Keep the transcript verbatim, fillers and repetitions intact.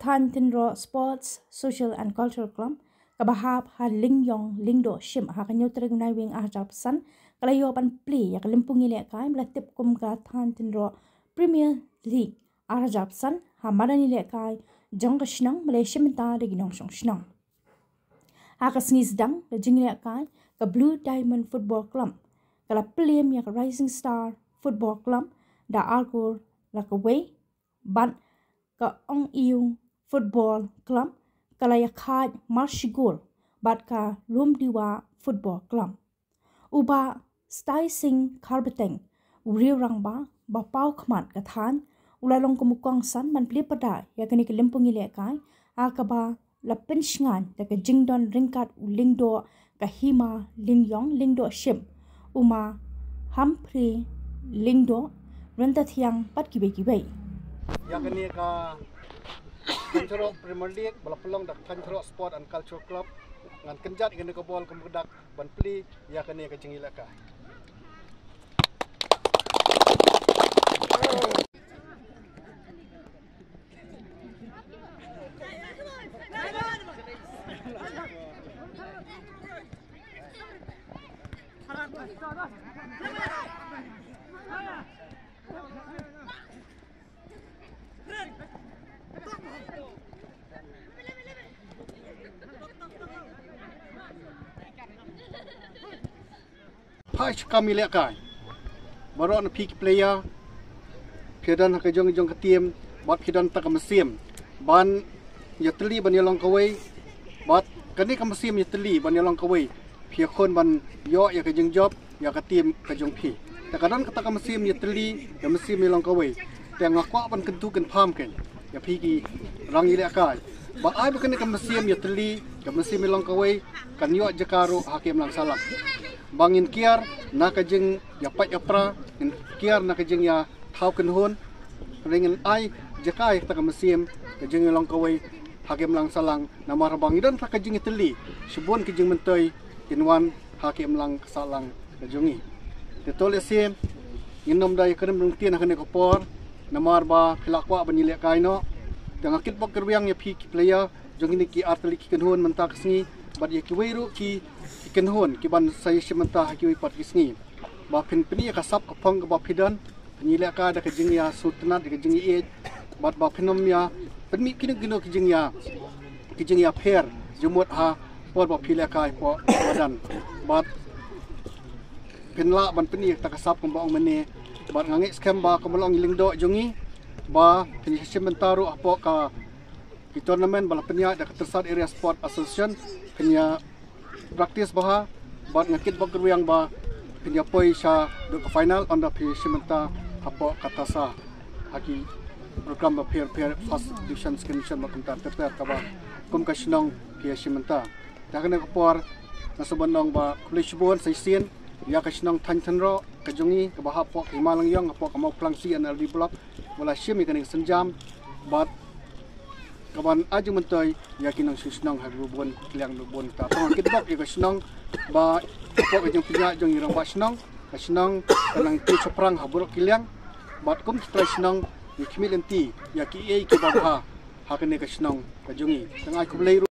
Than Tynroh Sports Social and Cultural Club, kaba hap ha Lyngïong Lyngdoh Shim, ha ka hynñiew tarik u Naiwieng ar hajar arphew san, ka la ïoh ban plie ïa ka lympung ïalehkai ba la tip kum ka Than Tynroh Premier League ar hajar arphew san, ha madan ïalehkai jong ka shnong, ba la ïashim bynta da ki nongshong shnong. Ha ka sngi sdang ka jingïalehkai, ka Blue Diamond Football Club ka la plie ïa ka Rising Star Football Club da ar kol la kawei, bad ka Ong Iu Football Club ka la ïakhaid mar shi kol bad ka Lumdiwa Football Club. U Bah Stai Singh Kharbeteng, u riew rangbah ba paw khmat ka thaiñ, u la long kum u kongsan ban plie pyrda ïa kane ka lympung ïalehkai, ha kaba la pynshngaiñ da ka jingdon ryngkat u lyngdoh ka Hima Lyngïong Lyngdoh Shim, u Ma Humphrey Lyngdoh Ryntathiang bad kiwei kiwei. Ïa kane ka Than Tynroh Premier League ba la pynlong da Than Tynroh Sport and Cultural Club, ngan kynjat ïa kane ka bol kum ka dak ban plie ïa kane ka jingïalehkai. Phai sha kam ïalehkai. Baroh na phi ki player, phi don ha ka jong jong ka team, bad phi don ta ka mynsiem ban ïatylli ban ïalong kawei, bad kane ka mynsiem ïatylli ban ïalong kawei, phi ïakhun ban ïoh ïa ka jingjop ïa ka team ka jong phi. Te ka don kata ka mynsiem ïatylli, ka mynsiem ïalong kawei. Te nga kwah ban kyntu kynpham kein ïa phi ki rang ïalehkai, ba ai ba kane ka mynsiem ïatylli, ka mynsiem ïalong kawei, kan ïoh jaka ruh ha ka imlang sahlang. Ba ngin kiar na ka jingïapait ïapra, ngin kiar na ka jingïathaw kynhun, hynrei ngin ai jaka ïa kata ka mynsiem ka jingïalong kawei ha ka imlang sahlang, namar ba ngi don ta ka jingïatylli, shibun ki jingmyntoi kin wan ha ka imlang ka sahlang ka jong ngi. Te to lehse ngin nym da ïakren ryntih ha kane ka por, namar ba phi la kwah ban ïalehkai noh. Te nga kitbok kyrwiang ïa phi ki player jong kine ki artylli ki kynhun mynta ka sngi, bad ïa kiwei ruh ki, ki kynhun kiban sa ïashim bynta ha kiwei pat ki sngi, ba phin pyni ïa ka sap ka phong kaba phi don, phin ïalehkai da ka jingïasngewtynnat, da ka jingïaieit, bad ba phin nym ïa pynmih kino kino ki jingïa, ki jingïapher jingmut ha por ba phi lehkai hapoh madan. Bad phin lah ban pyni ïa kata ka sap kumba ong mynne. Bad nga ngeit skhem ba kumba la ong i lyngdoh jong ngi, ba phin ïashim bynta ruh hapoh ka, ki tournament ba la pynïaid da ka Tyrsad Area Sport Association, phin ïa practice bha, bad nga kitbok kyrwiang ba phin ïa poi sha duh ka final, ynda phi shim bynta hapoh ka TASA ha ki program bapher bapher, first division, second division, bad kumta ter ter, kaba kum ka shnong phi ïashim bynta. Te ha kane ka por nga sngewbha ban ong ba khublei shibun sa shisien ïa ka shnong Thaiñ Tynroh ka jong ngi, kaba hapoh ka Hima Lyngïong, hapoh ka Mawphlang C and RD Block, ba la shim ïa kane ka sienjam, bad kaban ai jingmyntoi ïa ki nongshong shnong ha bun ki liang, bun ki tnat. Te nga kitbok ïa ka shnong ba hapoh ka jingpynïaid jong ngi rangbah shnong, ka shnong ka nang tei shaphrang ha baroh ki liang, bad kum ki trai shnong ngi khmih lynti ïa kiei kiei kiba bha ha kane ka shnong ka jong ngi. Te nga ai khublei ruh